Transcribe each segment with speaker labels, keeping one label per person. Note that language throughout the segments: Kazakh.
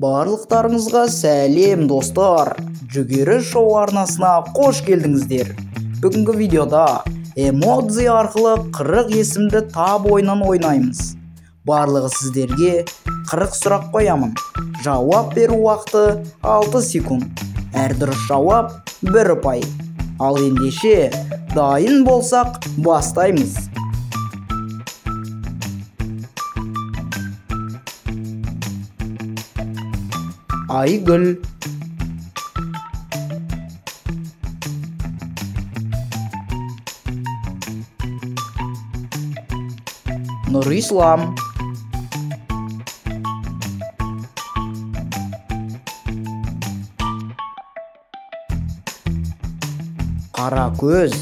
Speaker 1: Барлықтарыңызға сәлем, достар! Жүгері шоу арнасына қош келдіңіздер. Бүгінгі видеода эмодзи арқылы 40 есімді тап ойынын ойнаймыз. Барлығы сіздерге 40 сұрақ қоямын. Жауап беру уақыты 6 секунд. Әр дұрыс жауап 1 ұпай. Ал ендеше, дайын болсақ, бастаймыз. Айгүл, Нұрислам, Қаракөз,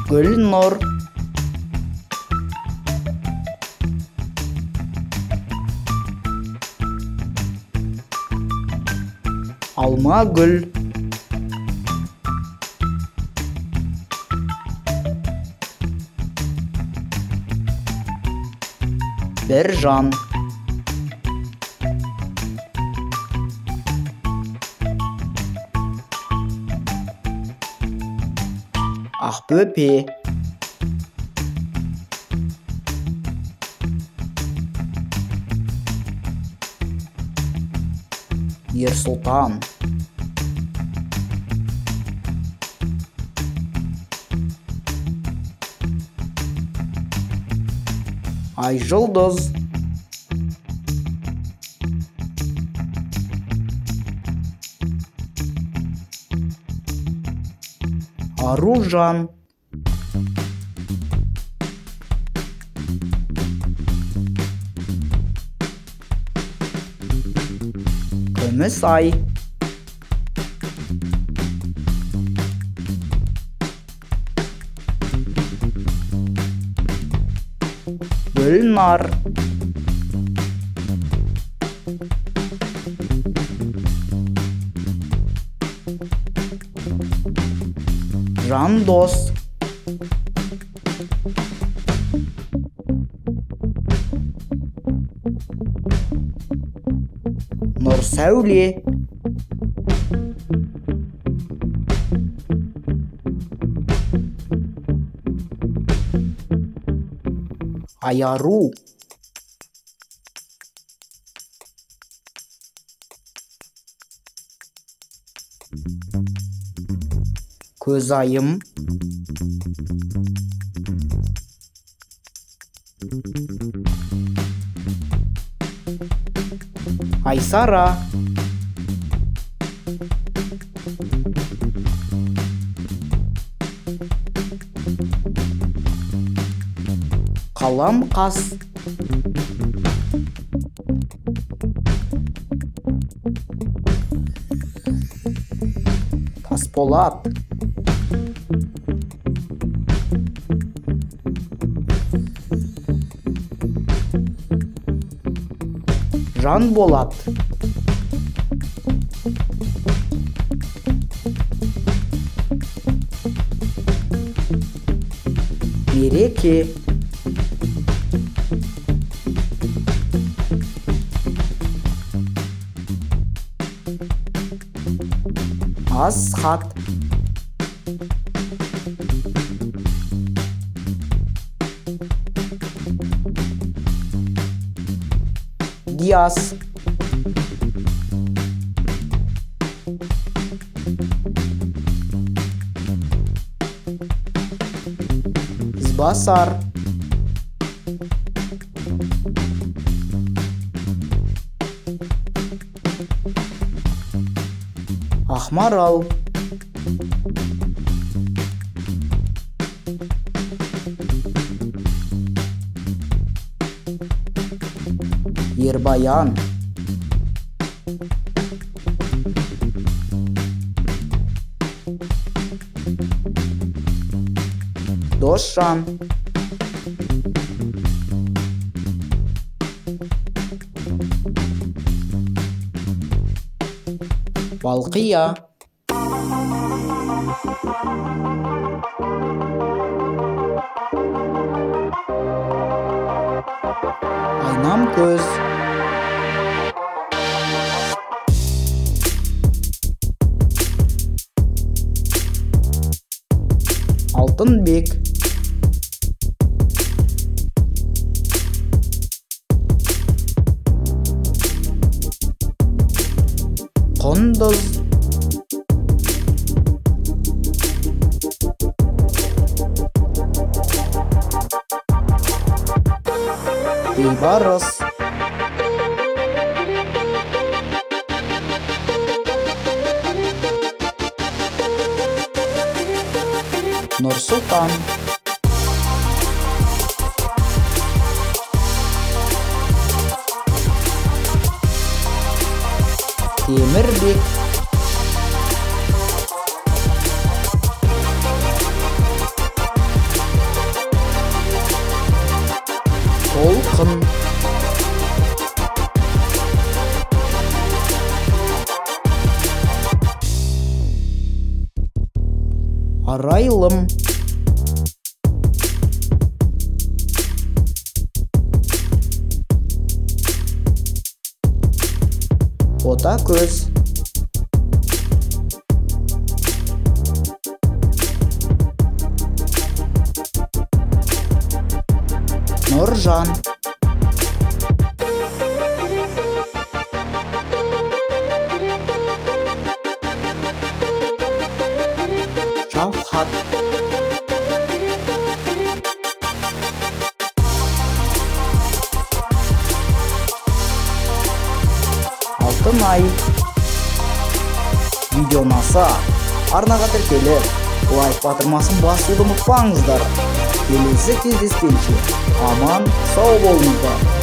Speaker 1: Гүлнұр, Алмагүл, Біржан, Ақбөпе, Ерсұлтан, Айжұлдыз, Аружан, Күмісай, Гүлнар, Жандос, Нұрсәуле, Аяру, Көзайым, Айсара, Қаламқас, Тасболат, Жанболат, Мереке, Асхат, Диас, Ізбасар, Ақмарал, Ербаян, Досжан, Балқия. Танамкөз. Алтынбек. Құндыз. Бейбарыс. Нұрсұлтан. Темірбек. Толқын. Арайлым. Ботакөз. Нұржан. Жавхат. Алтынай. Видео ұнаса, арнаға тіркеліп, лайк батырмасын басуды ұмытпаңыздар. Келесі кездескенше аман сау болыңыздар.